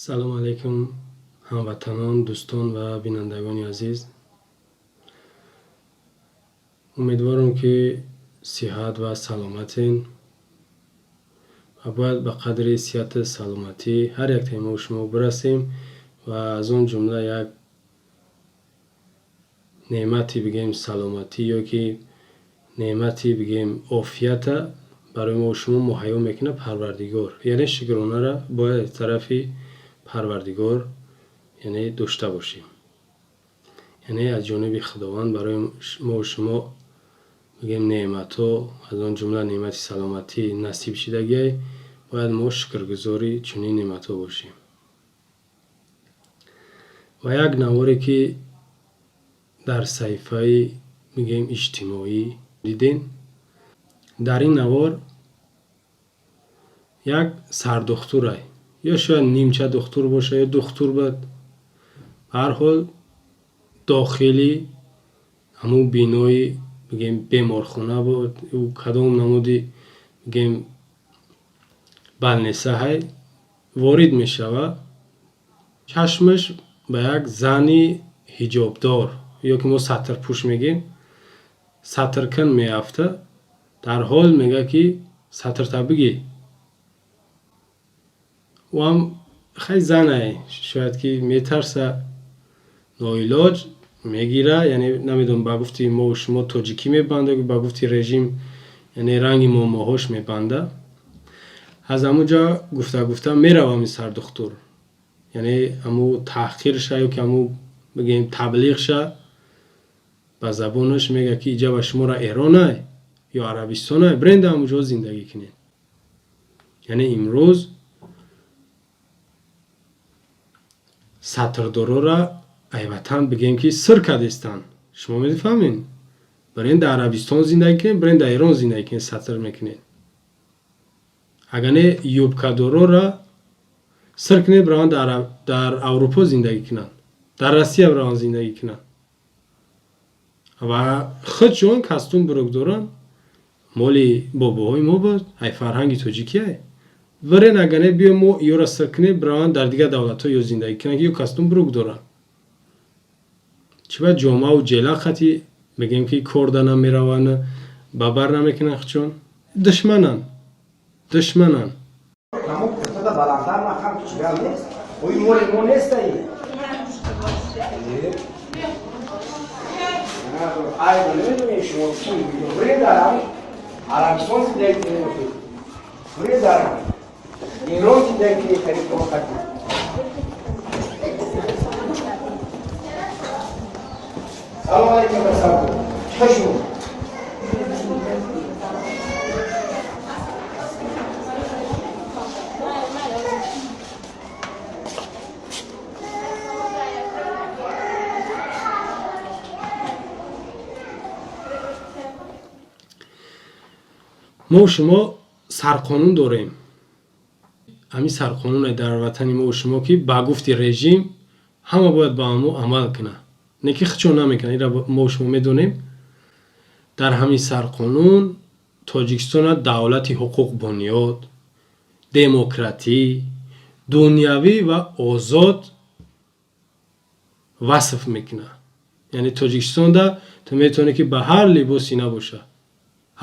Салом алейкум, ҳамватанон, дӯстон ва бинандагони азиз. Умедворам, ки сиҳат ва саломатен ва бояд ба қадри сиҳату саломатӣ ҳар яктаи мо шумо бирасем ва аз он ҷумла як неъмати, бигем, саломатӣ ё ки неъмати, бигем, офията барои мо шумо муҳайё мекунад Парвардигор. Яъне шукронара бояд аз тарафи Парвардигор, яъне, дошта бошем. Яъне аз ҷониби Худованд барои мо шумо, бигем, неъматҳо, аз он ҷумла неъмати саломатӣ насиб шидагиай, бояд мо шукргузори чунин неъматҳо бошем. Ва як наворе, ки дар саҳифаи, бигем, иҷтимоӣ дидем, дар ин навор як сардухтурай ё шояд нимча духтур боша ё духтур буд, ба ҳар ҳол дохили ҳамун бинои, бигем, беморхона буд, ӯ кадом намуди, бигем, балнесаҳай, ворид мешавад, чашмаш ба як зани ҳиҷобдор ё ки мо сатрпӯш мегӯем, сатркун меафта. Дар ҳол мегӯяд, ки сатрта бигир. Ӯ ҳам хай занай, шояд ки метарса, ноилоҷ мегира. Яъне намедонам, ба гуфти мо шумо тоҷикӣ мебанда ё ба гуфти режим, яъне ранги момоҳош мебанда. Аз ҳамун ҷо гуфта гуфта мерава ҳамин сардухтур, яъне ҳамун таҳқирша ё ки ҳамун, бигем, таблиғша ба забонаш мегӯяд, ки иҷа ба шуморо Эронай ё Арабистонай, бренда ҳамун ҷо зиндагӣ кунед. Яъне имрӯз сатрдорора айватан, бигем, ки сир кардестанд. Шумо мефаҳмед, барен дар Арабистон зиндагӣ кунед, барен дар Эрон зиндагӣ кунед, сатр мекунед. Агар не, юбкадорора сир кунед, бираванд дар Аврупо зиндагӣ кунанд, дар Россия бираванд зиндагӣ кунанд. Ва худшон костюм брюк доранд, моли бобоҳои мо буд, ай фарҳанги тоҷикиай. Варен, агар не, биё мо ёра сир кунем, бираванд дар дигар давлатҳо ё зиндагӣ кунанд, ки ё костюм брюк доранд. Чӣ ба ҷомаву ҷела хати, мегӯем, ки корда намераванд, ба бар намекунанд худшон? Душмананд, душмананд. Ҳамон куртада баландтар махам кичигам нест. Ои моли мо нестаи. Айбо намедонем шумо ки буред дар Арабистон зиндагӣ кунед, буред дар Эрон зиндагӣ кунед, қариб хати. Салом алейкум, тасаввур. Чӣ шумо? Мо шумо сарқонун дорем. Ҳамин сарқонуне дар ватани мо шумо, ки ба гуфти режим ҳама бояд ба ҳамо амал кунад, не ки худшон намекунад, инро мо шумо медонем. Дар ҳамин сарқонун Тоҷикистона давлати ҳуқуқбунёд, демократӣ, дунявӣ ва озод васф мекунад. Яъне Тоҷикистонда ту метавонӣ, ки ба ҳар либосе набоша,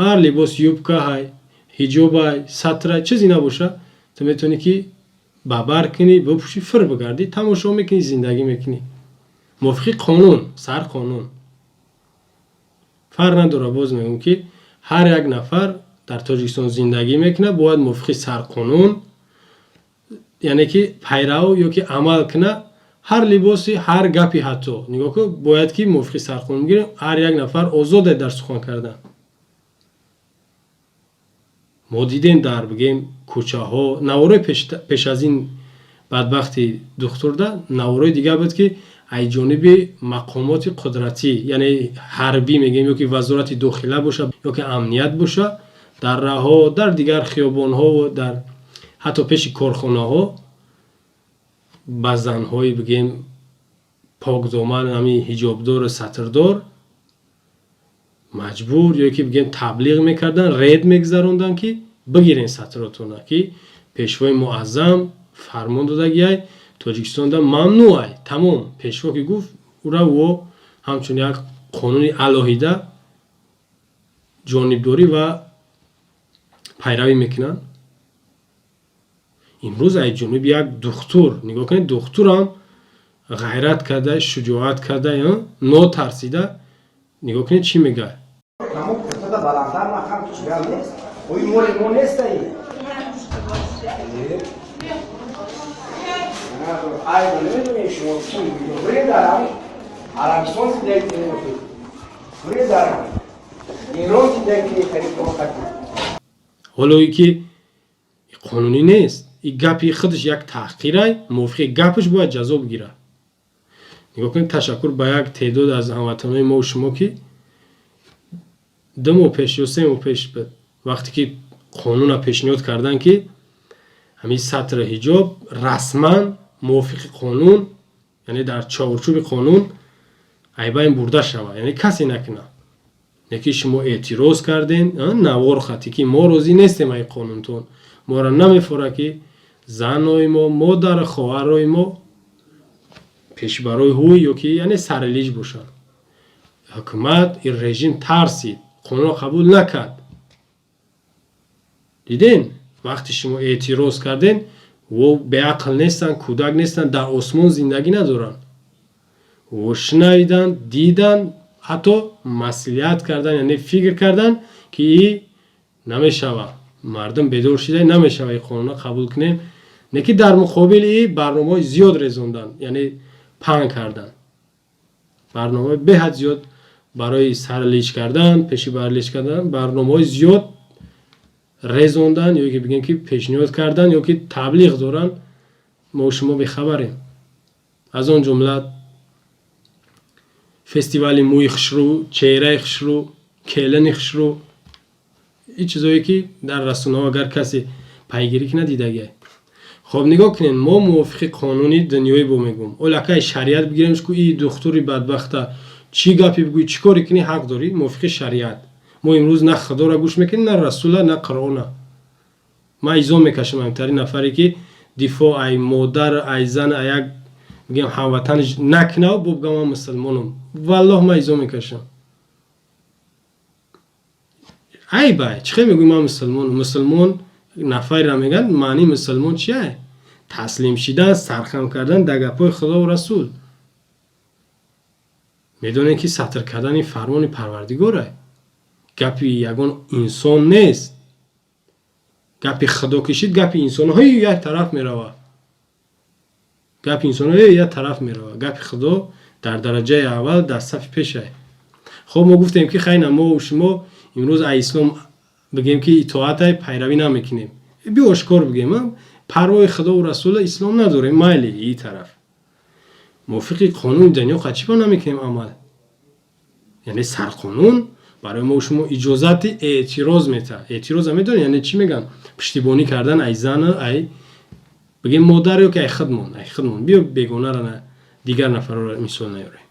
ҳар либос, юбка ҳай, ҳиҷобай, сатрай, чизе набоша, ту метавонӣ, ки ба бар кунӣ, бипӯшӣ, фир бигардӣ, тамошо мекунӣ, зиндагӣ мекунӣ мувофиқи қонун, сарқонун. Фарқ надорад. Боз мегӯм, ки ҳар як нафар дар Тоҷикистон зиндагӣ мекунад, бояд мувофиқи сарқонун, яъне ки пайрав ё ки амал кунад. Ҳар либоси, ҳар гапи, ҳатто нигоҳ кун, бояд ки мувофиқи сарқонун бигирем. Ҳар як нафар озоде дар сухан кардан. Мо дидем дар, бигем, кӯчаҳо наворои пеш аз ин бадбахти духтурда наворои дигар буд, ки аз ҷониби мақомоти қудратӣ, яъне ҳарбӣ мегӯем ё ки вазорати дохила боша ё ки амният боша, дар раҳҳо, дар дигар хиёбонҳо, дар ҳатто пеши корхонаҳо ба занҳои, бигем, покдоман, ҳамин ҳиҷобдору сатрдор маҷбур ё ки, бигем, таблиғ мекарданд, рейд мегузаронданд, ки бигирен сатротона, ки пешвои муаззам фармон додагиай. Тоҷикистонда мамнӯъ ай. Тамом, пешво ки гуфт, ура во ҳамчун як қонуни алоҳида ҷонибдорӣ ва пайравӣ мекунанд. Имрӯз ай ҷониби як духтур, нигоҳ кунед, духтурам ғайрат карда, шуҷоат карда, нотарсида, нигоҳ кунед, чӣ мегӯяд. Тамом куртада баландтар махам, чигам нест. Ои моли мо нестаи. Айбо намедонем шумо ки буред дар Арабистон зиндагӣ кунед, буред дар Эрон зиндагӣ кунед, қариб. Ҳолое ки қонунӣ нест, и гапи худаш як таҳқирай, мувофиқи гапаш бояд ҷазо бигирад. Нигоҳ кунед, ташаккур ба як теъдод аз ҳамватанони мову шумо, ки 2 моҳ пеш ё 3 моҳ пеш, вақте ки қонуна пешниҳод карданд, ки ҳамин сатри ҳиҷоб расман мувофиқи қонун, яъне дар чорчӯби қонун айбайн бурда шавад, яъне касе накунад, лекин шумо эътироз карден, навор хатӣ, ки мо розӣ нестем ай қонунтон, моро намефорад, ки занои мо, модару хоҳарои мо пешбарои ҳуй ё ки яъне сарилиҷ бошанд. Ҳукумат, ин режим тарсид, қонунро қабул накард. Диден, вақте шумо эътироз карден, во беақл нестанд, кӯдак нестанд, дар осмон зиндагӣ надоранд. Во шунавиданд, диданд, ҳатто маслиҳат кардан, яъне фикр карданд, ки и намешавад, мардум бедор шида, намешава и қонунро қабул кунем. Не ки дар муқобили и барномаҳои зиёд резонданд, яъне паҳн карданд барномаҳои беҳад зиёд барои сарлич кардан, пеши барлич кардан, барномаҳои зиёд резондан ё ки бигем, ки пешниҳод кардан ё ки таблиғ доранд, мо шумо бехабарем. Аз он ҷумла фестивали мӯи хушрӯ, чеҳраи хушрӯ, келини хушрӯ, ин чизое ки дар расонаҳо агар касе пайгирӣ кунад, дидагиай. Хоб, нигоҳ кунед, мо мувофиқи қонуни дунёӣ бо мегӯм, олакай шариат бигирем, ку и духтури бадбахта чӣ гапе бигӯӣ, чӣ коре кунӣ, ҳақ дорӣ мувофиқи шариат. Мо имрӯз на Худоро гӯш мекунем, на Расула, на Қуръона. Ман изом мекашам ҳамтари нафаре, ки дифоъ ай модар, ай зан, ай як бигем ҳамватанаш накунав, бо бигам ман мусулмонам. Валлоҳ, ман изом мекашам. Айбай, чӣ хел мегӯӣ ман мусулмонам? Мусулмон нафареро мегӯянд, маънии мусулмон чия? Таслим шидан, сархам кардан дар гапҳои Худову Расул. Медонем, ки сатр кардани фармони Парвардигорай, гапи ягон инсон нест. Гапи Худо кишид, гапи инсонҳои як тараф меравад, гапи инсонҳои як тараф меравад, гапи Худо дар дараҷаи аввал, дар сафи пешай. Хоб, мо гуфтем, ки хайна, мо шумо имрӯз ай ислом бигем, ки итоатай пайравӣ намекунем, биё ошкор бигем, парвои Худову Расула, ислом надорем. Майли, и тараф мувофиқи қонуни дунё қачиба намекунем амал, яъне сарқонун барои мо шумо иҷозати эътироз метаҳад. Эътироза медонед, яъне чӣ мегӯянд? Пуштибонӣ кардан ай зана, ай бигем модар ё ки ай худмон, ай худмон. Биё бегонара на, дигар нафарро мисол наёрем.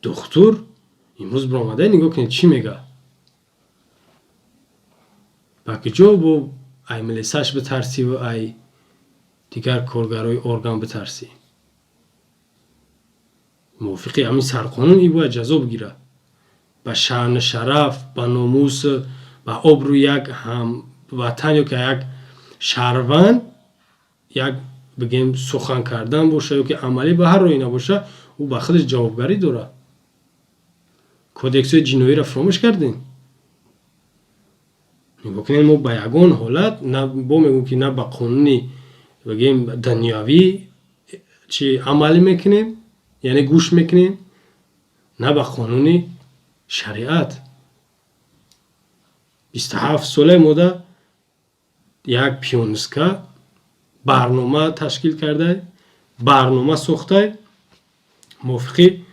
Духтур имрӯз биромада, нигоҳ кунед, чӣ мегӯяд. Ба куҷо бо ай милисаш битарсиву ай дигар коргарои орган битарсӣ? Мувофиқи ҳамин сарқонун и бояд ҷазо бигирад. Ба шаъну шараф, ба номус, ба обрӯи як ҳамватан ё ки як шаҳрванд як бигем сухан кардан боша ё ки амалӣ, ба ҳар роҳе набоша, ӯ ба худаш ҷавобгарӣ дорад. Кодексҳои ҷиноиро фаромӯш кардем? Нигоҳ кунед, мо ба ягон ҳолат на бо мегӯм, ки на ба қонуни бигем дунёвӣ чи амалӣ мекунем, яъне гӯш мекунем, на ба қонуни шариат. 27 солаи мода як пиониска барнома ташкил кардай, барнома сохтай, мувофиқи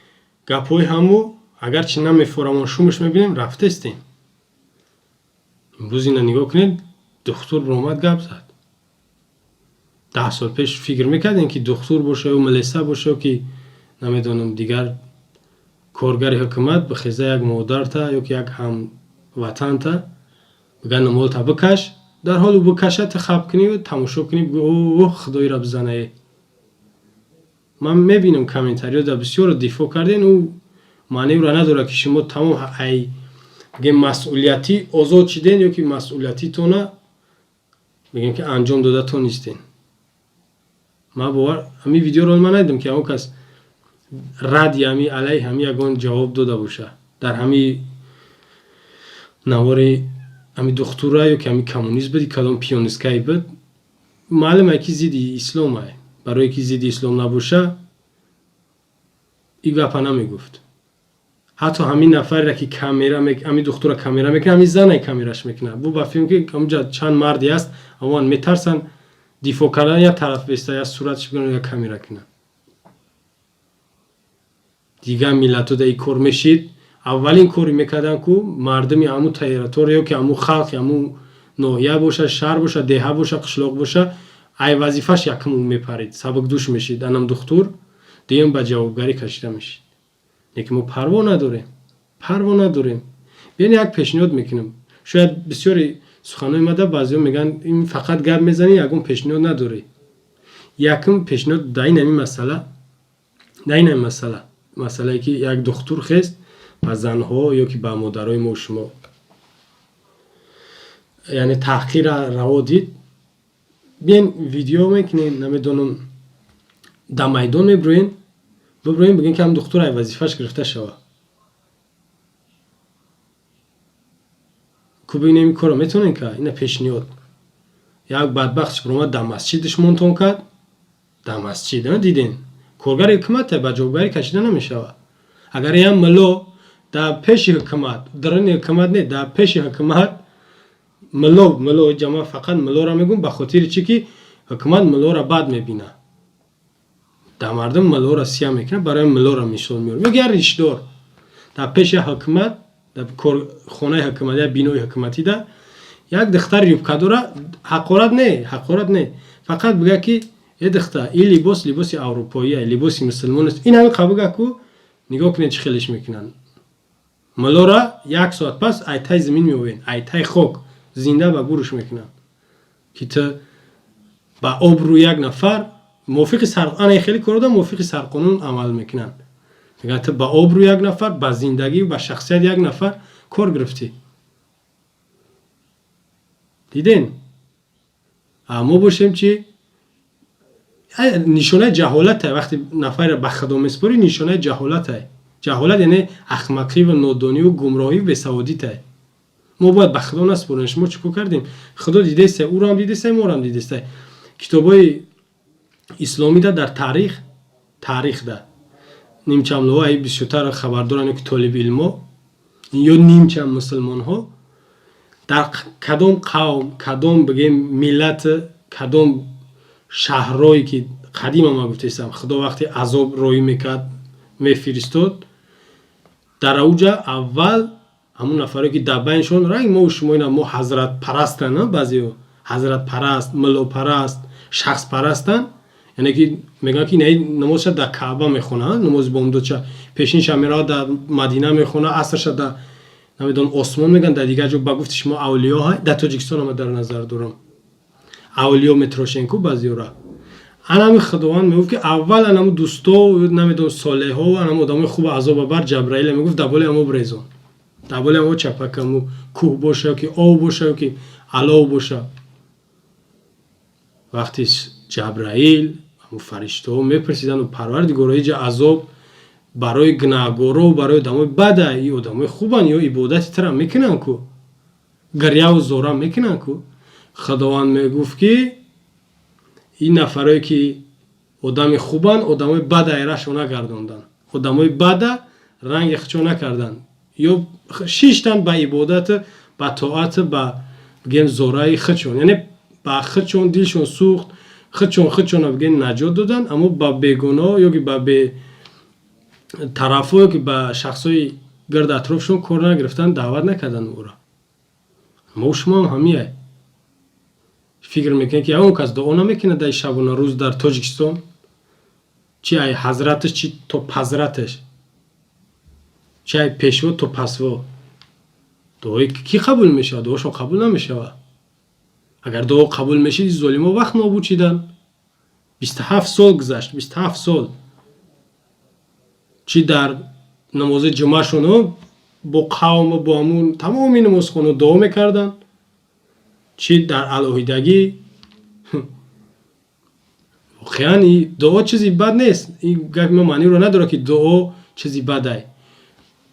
гапҳои ҳаму, агарчи намефорамон, шумаш мебинем, рафтестем. Имрӯз ина нигоҳ кунед, духтур биромад, гап зад. 10 сол пеш фикр мекардем, ки духтур боша ё милиса боша ё ки намедонам дигар коргари ҳукумат бихеза, як модарта ё ки як ҳамватанта бигӯяд, намолта бикаш. Дар ҳолу бикаша, ту хаб кунӣ, тамошо кунӣ, бигӯ: «Оҳ, худоира бизанае». Ман мебинам, комментариё дар бисёро дифоъ карден. Ӯ маънеро надорад, ки шумо тамом ай бигем масъулиятӣ озод шиден ё ки масъулиятитона бигем ки анҷом дода тонистен. Ман бовар, ҳамин видеоро ман надидам, ки ҳамон кас радди ҳами алайҳи ҳами ягон ҷавоб дода боша дар ҳами навори ҳами духтура ё ки ҳами коммунист буд, кадом пионисткае буд. Маълум е, ки зидди ислом ай. Барое ки зидди ислом набоша, и гапа намегуфт. Ҳатто ҳамин нафареро, ки камера, ҳамин духтура камера мекунад, ҳамин занай камераш мекунад. Бу ба филм, ки ҳамҷа чанд марде аст, амон метарсанд дифоъ кардан, як тараф беста, як суратш бигиранд, як камера кунанд. Дигар миллатҳо дар ин кор мешид, аввалин коре мекарданд ку мардуми ҳамун территория ё ки ҳамун халқи ҳамун ноҳия боша, шаҳр боша, деҳа боша, қишлоқ боша, ай вазифаш якум ӯ мепарид, сабукдӯш мешид анам духтур, дуюм ба ҷавобгарӣ кашида мешид. Лекин мо парво надорем, парво надорем. Биён, як пешниҳод мекунам. Шояд бисёри суханҳои мада баъзеҳо мегӯянд: «Ин фақат гап мезанӣ, ягон пешниҳод надорӣ». Якум пешниҳод дар ин ҳамин масъала, дар ин ҳамин масъала, масъалае ки як духтур хест ба занҳо ё ки ба модарои мо шумо, яъне таҳқира раво дид. Биен, видео мекунем, намедонам, дар майдон мебироем, бибироем, бигӯем, ки ҳам духтур ай вазифааш гирифта шава. Ку бибинем, ин корро метавонем кард. Ина пешниҳод. Як бадбахт биромад, дар масҷидаш монтон кард, дар масҷид диден, коргари ҳукумате, ба ҷавобгарӣ кашида намешавад. Агар ям мулло дар пеши ҳукумат, даруни ҳукумат не, дар пеши ҳукумат, мулло, мулло ҷама, фақат муллоро мегӯм, ба хотири чӣ ки ҳукумат муллоро бад мебинад, дар мардум муллоро сия мекунад, барои муллоро мисол меорам, ё як ришдор дар пеши ҳукумат, дар хонаи ҳукумат, як бинои ҳукуматида як духтари юбкадора ҳақорат не, ҳақорат не, фақат бигӯяд, ки: «Э духтар, ин либос либоси аврупоия, либоси мусулмон аст». Ин ҳамин қабуга ку, нигоҳ кунед, чӣ хелеш мекунанд муллора. Як соат пас айтай замин меовен, айтай хок зинда ба гӯрш мекунанд, ки ту ба обрӯи як нафар мувофиқи ана хеле корода мувофиқи сарқонун амал мекунанд. Мегӯянд: «Ту ба обрӯи як нафар, ба зиндагӣ, ба шахсияти як нафар кор гирифтӣ». Диден, мо бошем, чи нишонаи ҷаҳолате. Вақте нафарро ба худо месупорӣ, нишонаи ҷаҳолате. Ҷаҳолат яъне ахмақиву нодониву гумроҳиву бесаводитай. Мо бояд ба худо насупорем. Шумо чӣ кор кардем? Худо дидестай, ӯроам дидестай, мороам дидестай. Китобҳои исломида дар таърих, таърихда нимчамлоҳо ай бисёртар хабардоранд ё ки толиби илмо ё нимчам мусулмонҳо, дар кадом қавм, кадом бигем миллат, кадом шаҳрҳое ки қадима, ма гуфтесам, худо вақте азоб роҳӣ мекард, мефиристод, дар ауҷа аввал ҳамун нафаре ки дар байншон ранг мо шумо ина мо ҳазратпарастанд, баъзеҳо ҳазратпараст, муллопараст, шахспарастанд, яъне ки мегӯянд, ки инаи намозша дар Каъба мехонад, намози бомдодша пешинша меравад дар Мадина мехонад, асрша дар намедонам осмон мегӯянд, дар дигар ҷо. Ба гуфти шумо авлиё дар Тоҷикистон ама дар назар дорам, авлиё метрошен ку баъзеёра. Анами худованд мегуфт, ки аввал анаму дӯсто, намедонам, солеҳо, анаму одамои хуба азоба бар Ҷабраила мегуфт: «Дар болои амо брезон, дар болои амо чапакаму кӯҳ боша ё ки ов боша ё ки алов боша». Вақти Ҷабраил, ҳамун фариштаҳо мепурсиданду: «Парвардигоро, иҷа азоб барои гунаҳгоро, барои одамои бада, и одамои хубанд ё ибодати тара мекунанд ку, гиряву зора мекунанд ку?» Худованд мегуфт, ки ин нафарое ки одами хубанд, одамои бада айрашо нагардонданд, одамои бада ранги хичо накарданд ё шиштанд ба ибодат, ба тоат, ба бигем зораи хичон, яъне ба хичон дилшон сӯхт, хичон хичона бигем наҷот доданд, аммо ба бегуноҳ ё ки ба бетарафҳо ё ки ба шахсҳои гирд атрофшон кор нагирифтанд, даъват накарданд ӯро. Мо шумоам ҳамияй фикр мекунем, ки ягон кас дуо намекунад дар шабона рӯз дар Тоҷикистон, чи ай ҳазраташ, чи то пазраташ, чи ай пешво то пасво. Дуои кӣ қабул мешавад? Дуошон қабул намешавад. Агар дуо қабул мешид, золимо вақт нобуд шидан. 27 сол гузашт, 27 сол. Чӣ дар намози ҷумъашон бо қавм, бо ҳамун тамоми намозхоно дуо мекарданд, чӣ дар алоҳидагӣ. Воқеан, дуо чизи бад нест. Ин гапи ма маъниро надорад, ки дуо чизи бадай.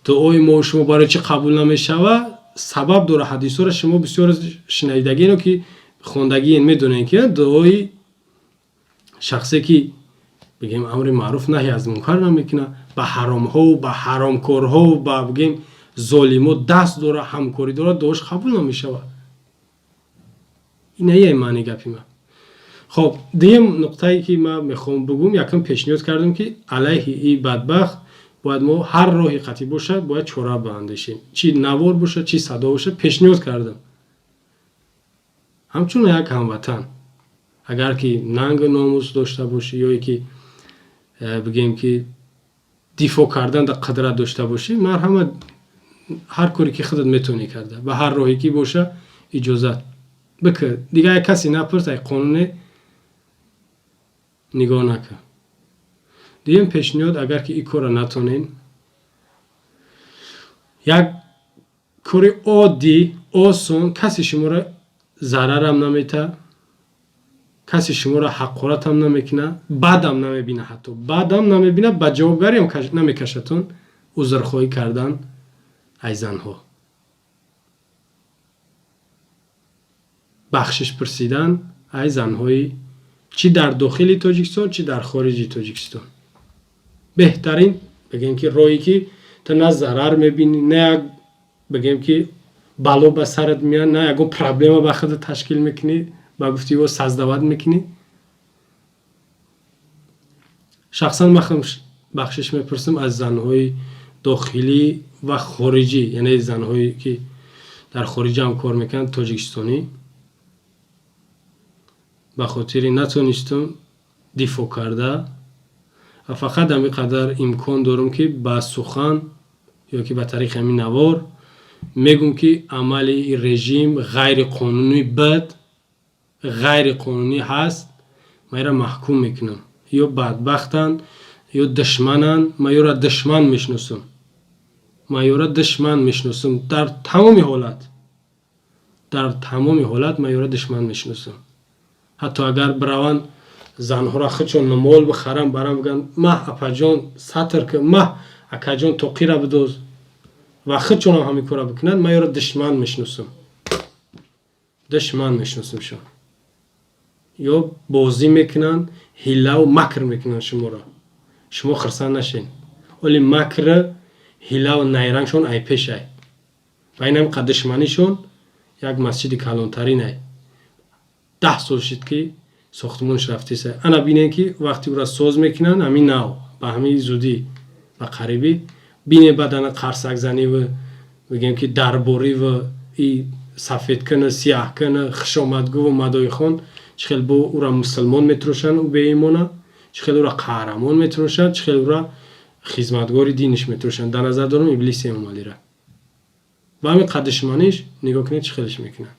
Дуои мо шумо барои чӣ қабул намешавад, сабаб дорад. Ҳадисҳоро шумо бисёр шунавидагино, ки хондагиен, медонед, ки дуои шахсе, ки, бигем, амри маъруф, наҳи аз мункар намекунад, ба ҳаромҳову ба ҳаромкорҳову ба, бигем, золимо даст дорад, ҳамкорӣ дорад, дуош қабул намешавад. Ин маъни гапи ман. Хоб, дуюм нуқтае, ки ман мехоҳам бигӯм: якум пешниҳод кардем, ки алайҳи и бадбахт бояд мо ҳар роҳи қатъӣ бошад, бояд чора баандешем, чӣ навор бошад, чӣ садо бошад. Пешниҳод кардам ҳамчун як ҳамватан: агар ки нангу номус дошта бошӣ ё ки, бигем, ки дифоъ кардан дар қудрат дошта бошӣ, марҳамат, ҳар коре ки худат метавонӣ карда, ба ҳар роҳе ки боша, иҷозат бикар. Дигар як касе напурс, ай қонуне нигоҳ накун. Дуюм пешниҳод: агар ки ин корро натонем, як кори оддӣ, осон, касе шуморо зарарам намета, касе шуморо ҳақоратам намекунад, бадам намебина, ҳатто бадам намебина, ба ҷавобгариам намекашатон, узрхоҳӣ кардан ай занҳо, бахшиш пурсидан ай занҳои чӣ дар дохили Тоҷикистон, чӣ дар хориҷи Тоҷикистон. Беҳтарин, бигем, ки роҳе, ки ту на зарар мебинӣ, на як, бигем, ки бало ба сарат меяд, на ягон проблема ба худат ташкил мекунӣ, ба гуфти ё создавать мекунӣ. Шахсан ман худам бахшиш мепурсам аз занҳои дохилӣ ва хориҷӣ, яъне занҳое, ки дар хориҷа ҳам кор мекунанд, тоҷикистонӣ, ба хотири натонистам дифоъ карда ва фақат ҳамин қадар имкон дорам, ки ба сухан ё ки ба тариқи ҳамин навор мегӯм, ки амали режим ғайриқонунӣ буд, ғайриқонунӣ ҳаст. Ман инро маҳкум мекунам. Ё бадбахтанд, ё душмананд. Ман ёро душман мешиносам, ман ёро душман мешиносам дар тамоми ҳолат, дар тамоми ҳолат ман ёро душман мешиносам. Ҳатто агар бираванд, занҳоро худшон мол бихаранд, барам бигӯянд: «Маҳ, апаҷон, сатр ки, маҳ, акаҷон, тоқира бидоз», ва худшонам ҳамин корро бикунанд, ман ёро душман мешиносам, душман мешиносамшон. Ё бозӣ мекунанд, ҳиллаву макр мекунанд шуморо. Шумо хирсанд нашед, оли макр, ҳиллаву найрангшон ай пешай ва ин ҳам душманишон. Як масҷиди калонтаринай, 10 сол шид, ки сохтмонш рафтеса. Ана бинем, ки вақте ӯра соз мекунанд, ҳамин нав, ба ҳамин зудӣ, ба қарибӣ бинем. Баъд ана қарсакзаниву, бигем, ки дарбориву и сафедкана, сияҳкана, хушомадгӯву мадоихон, чӣ хел бо ӯра мусулмон метарошанд, ӯ беимона, чӣ хел ӯра қаҳрамон метарошанд, чӣ хел ӯра хизматгори диниш метарошанд. Дар назар дорам Иблиси Эмомалира. Ва ҳамин қаддушманиш нигоҳ кунед, чӣ хелеш мекунанд.